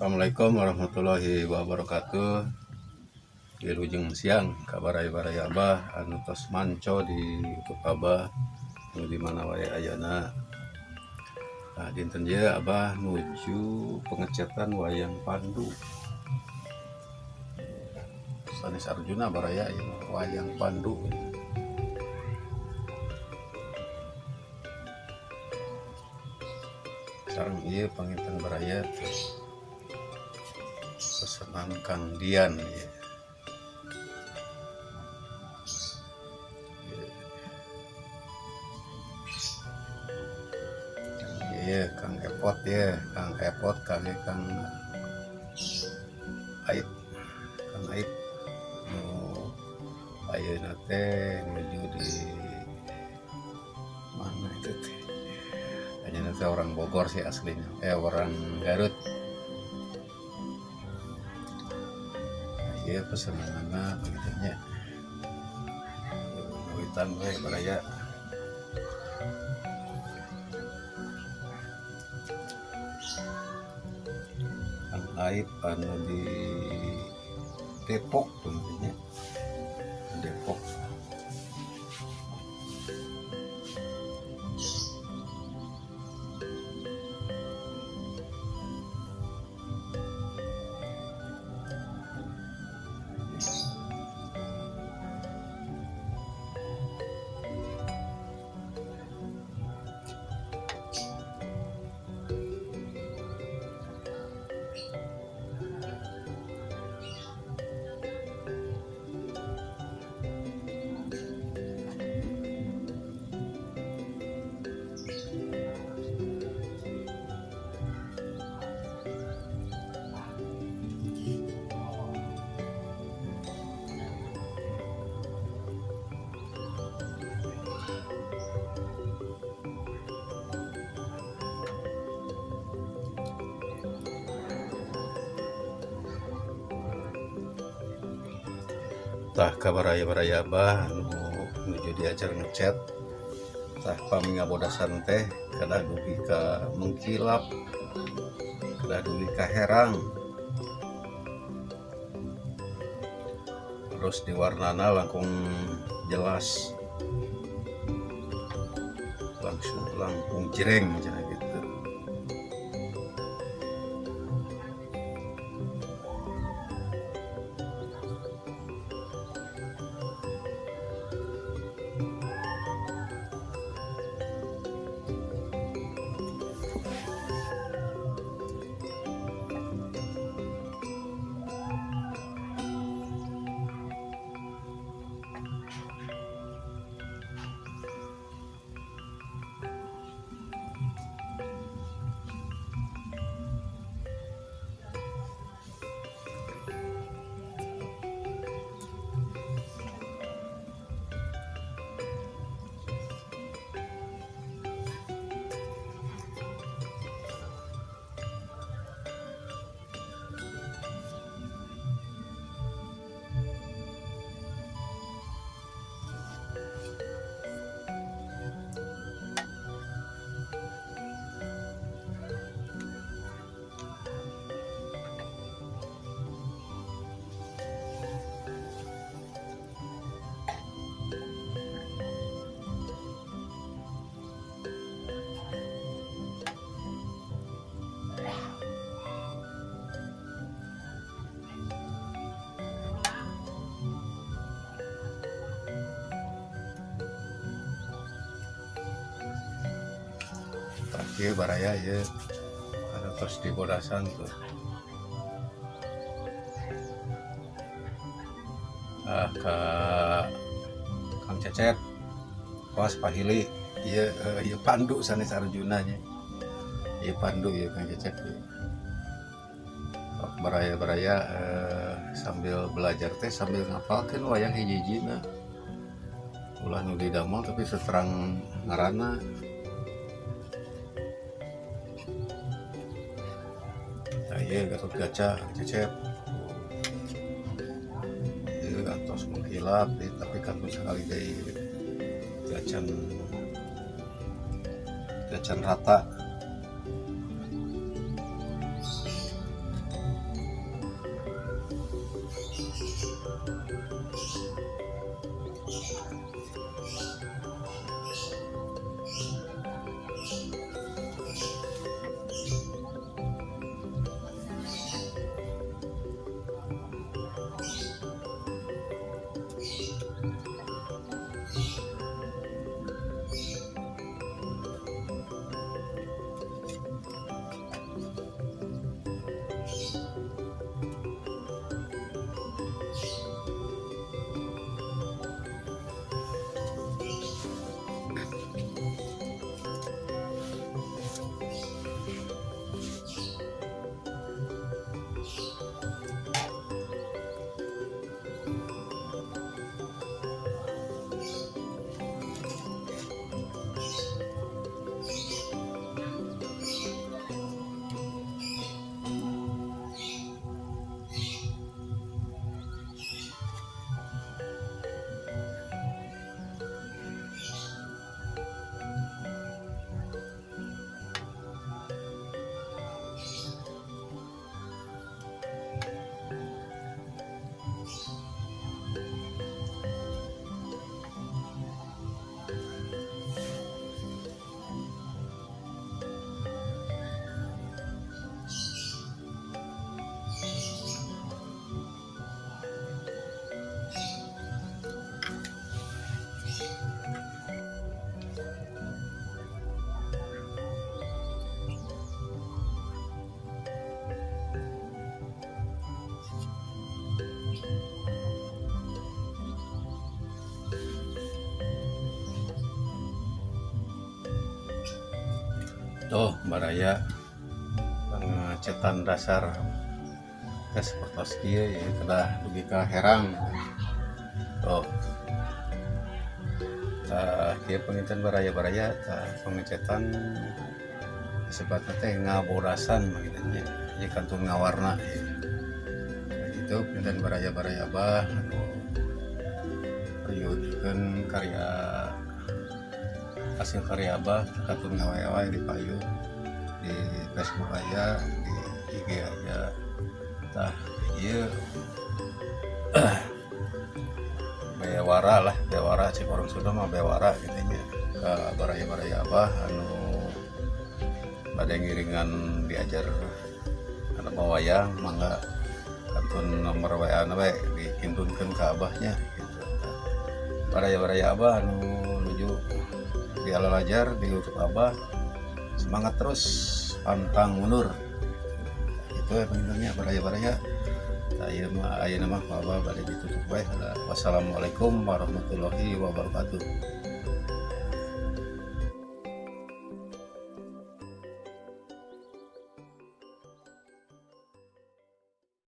Assalamualaikum warahmatullahi wabarakatuh. Wilujeng siang ka baraya-baraya Abah anu tos manco di YouTube Abah nu di mana wae ayana. Nah, dinten ieu Abah nuju pengecetan wayang Pandu. Sanes Arjuna baraya ieu mah, wayang Pandu. Sareng ieu panginten baraya pesanan Kang Dian ya. Iya, Kang Epot ya, Kang Epot kali Kang Aib, Kang Aib nu ayeuna teh nuju di mana itu teh? Ayeuna teh orang Bogor sih aslinya, orang Garut. Iya pesenanana begitu nya. Ngawitan we baraya. Kang Aib anu di Depok tentunya. Depok. Tah ka baraya-baraya Abah anu nuju diajar ngecet. Tah pami ngabodasan teh kedah dugi ka mengkilap, kedah dugi ka herang. Terus diwarnana langkung jelas, langsung langkung jreng cenah gitu. Ieu baraya ieu anu tos dibodasan tuh. Ah ka Kang Cecep was pahili ieu, ieu Pandu sanes Arjuna nya. Ieu Pandu ieu Kang Cecep ieu. Baraya-baraya Sambil belajar teh sambil ngapalkeun wayang hiji-hijina. Ulah nu didamel tapi seterang ngaranna. Tah ieu Gatot Kaca Cecep. Ieu atos mengkilap tapi kantun sakali deui gacan rata. Tuh baraya pengecetan dasar teh sapertos kieu ya kedah dugi ka herang. Tuh tah kieu penginten baraya-baraya tah pengecetan disebutna teh ngaborasan kitu nya ieu kantun ngawarna gitu. Penginten baraya-baraya abah anu periodikeun karya hasil karya abah kantun ngawae-wae di payun di Facebook aya, di IG aya. Tah ieu bewara lah, bewara cik orang Sunda mah bewara gitu nya ka baraya-baraya abah anu bade ngiringan diajar anu wayang mangga kantun nomor WA na we dikintunkeun ka abahnya gitu. Baraya-baraya abah anu nuju di alalajar di YouTube abah semangat terus pantang mundur itu ya pengintennya baraya-baraya. Ieu mah ayeuna mah ku abah bade ditutup bae. Wassalamualaikum warahmatullahi wabarakatuh.